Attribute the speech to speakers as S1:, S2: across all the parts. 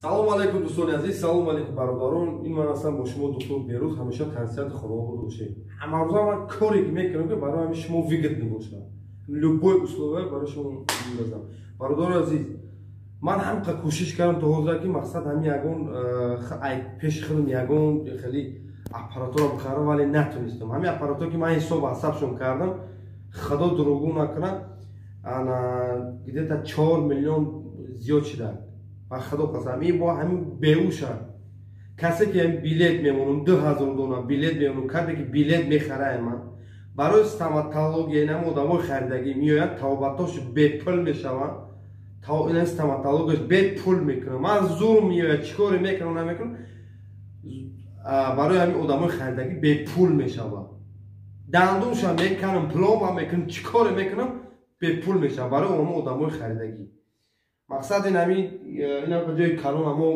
S1: Салом алейкум, дӯстони азиз, салом алейкум, бародарон. Ин ман ҳастам бо шумо, доктор Берӯз. Ҳамеша тансиҳати хонавода бошед. Ҳамарӯза ман коре ки мекунам, ки барои ҳамин шумо выгодно бошад, любой условия барои шумо мебазам. Бародари азиз, ман ҳамқа кӯшиш кардам то ҳозира, ки мақсад ҳамин ягон пеши худам ягон хеле аппаратура бихарам, вале натонистам. Ҳамин аппаратура ки ман ҳисоб ҳасабшон кардам, худо дурӯғӯ накунад, ана где-то 4 миллион зиёд шуда. Ба худо қасам, ин бо ҳамин беуша. Касе ки билет мемонам, 2000 дона билет мемонам, касе ки билет мехарае, ман барои стоматология инам одамои харидагӣ меоянд, табобатош бепул мешаванд, ина стоматологияш бепул мекунам. Ман зур меояд, чӣ коре мекунам, намекунам, барои ҳамин одамои харидагӣ бепул мешавад. Дандунша мекунам, пломба мекунам, чӣ коре мекунам, бепул мешавад барои оно одамои харидагӣ. Мақсад ин ҳамин ина ҷои калон, амо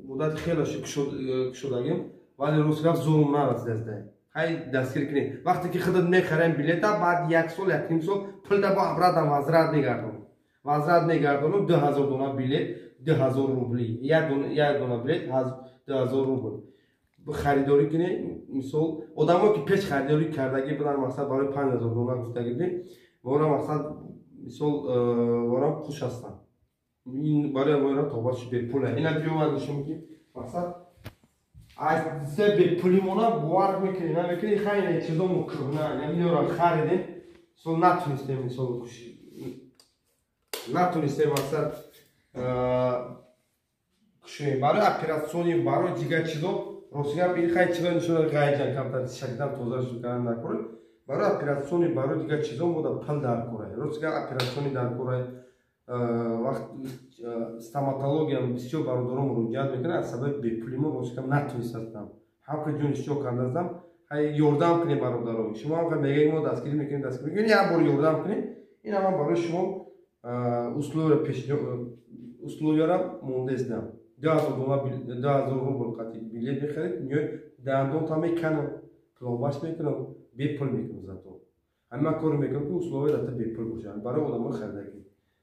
S1: муддати хеле кушодагим, вале рост гап, зурум нарасидаста. Ҳай, дастгир кунед. Вақте ки худат мехарем билета, баъд як сол, 1,5 сол пулда бо обратно возврат мегардонам, возврат мегардонам. 2000 дона билет 2000 рубли, як дона билет 2000 рубл. Харидорӣ кунед. Мисол, одамое ки пеш харидорӣ кардагӣ буданд, мақсад барои 5000 дона гуфтагӣ будем, вора мақсад, мисол, ворам хуш ҳастанд. Ин барои вора тобатш бепула. Ина биёвад, нишон ки мақсад аз се бепули мона бовар мекунӣ, намекунӣ. Хайне чизомо кӯҳна, инора харидем, мисол, натунистем, мисол, натунистем, мақсад, кушоем барои операционный, барои дигар чизо. Рости гап, ин хай чизо нишон гайҷан камтар шакдан тоза шудан накора. Барои операционный, барои дигар чизо мода пул дар кора. Рости гап, операционный дар кора, вақт стоматология бисёр бародарон муроҷиат мекунад. Аз сабаби бепули мо, рости гап, натунистастам, ҳамқа ҷони шиё кардастам. Ҳай, ёрдам кунед, бародаро. Шумо ҳамқа мегӯед, мо дастгирӣ мекунем, дастгирӣ мекунем, як бор ёрдам кунед. Ин ҳама барои шумо условияра мондестам. 2000 дона, 2000 рубл қати билет мехаред, меоед, дандонта меканам, пломбаш мекунам, бепул мекунам. Зато ҳамин ман коре мекунам, ки условия дата бепул бошад барои одамои харидагӣ.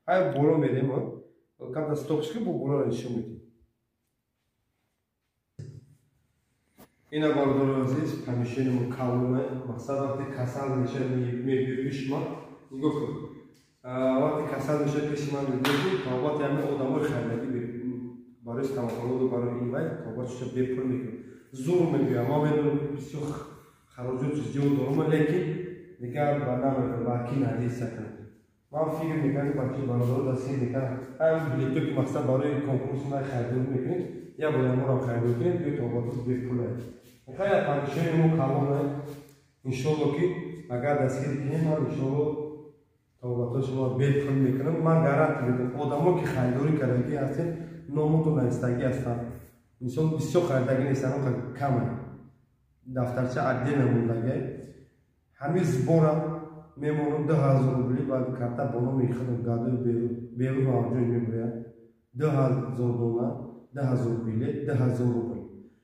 S1: Ҳай, боло мерем, камта стопш ки бо болоро нишон медиҳем. Ина, бародари азиз, помещение мо калоне. Мақсад, вақте касал меша, мебиёи пеши ман, нигоҳ кун, вақте касал меша, пеши ман мебиёи, табобати ҳамин одамои харидагӣ барои стоматология, барои ин вай табобатша бепул мекунам. Зур мегӯям, ман медонам, ки бисёр хароҷоти зиёд дорам, лекин дигар ба намекунам, ба ки надеяться кунам. Ман фикр мекунам, ки бачаи бародаро дастгир мекунам. Ҳамин билето ки мақсад барои конкурси ман харидорӣ мекунед, як бор яморам харидорӣ кунед, биё, табобатот бепула. Хай, помещение мо калоне. Иншолло, ки агар дастгирӣ кунем, ман иншолло табобатҳои шумо бепул мекунам. Ман гарантия медиҳам. Одамо ки харидорӣ кардагӣ ҳастед, номото навистагӣ ҳастанд. Мисол, бисёр харидагӣ нестанд, каме дафтарча отдельно мондагӣ. Ҳамин сбора мемонам 2000 рубли, баъд карта бо номи худам гадои Берӯз мавҷуд мебояд. 2000 дона, 2000 билет, 2000 рубл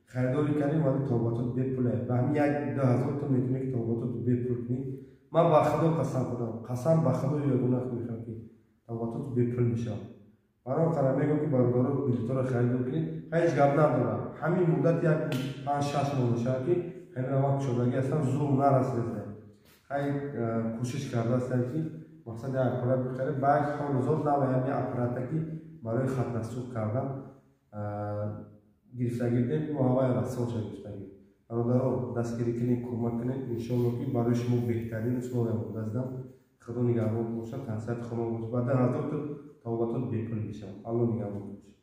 S1: харидорӣ кардем, вале табобатот бепула. Ба ҳамин як 2000 ту метавонӣ, ки табобатот бепул кунӣ. Ман ба худо қасам хӯрдам, қасам ба худои ягона мехӯрам, ки табобатот бепул мешавад. Барои қара мегӯям, ки бародаро, билетҳоро харидор кунед. Ҳеҷ гап надорад. Ҳамин муддат як 5-6 моҳ мешавад, ки ҳамин раванд кушодагӣ ҳастам, зур нарасида. Хай, кӯшиш кардаастам, ки мақсад як аппарат бихарем. Ба як ҳолу зор наве ҳамин аппарата, ки барои хатнасух кардан гирифтагӣ будем, мо ҳавай расолша гирифтагӣ. Бародаро, дастгирӣ кунед, кӯмак кунед. Иншоалло, ки барои шумо беҳтарин условия мондастам. Худо нигаҳбон бошад, тансиҳати хонон бошад. Ба 2000 ту табобатот бепул мешавад. Алло нигаҳбон бошад.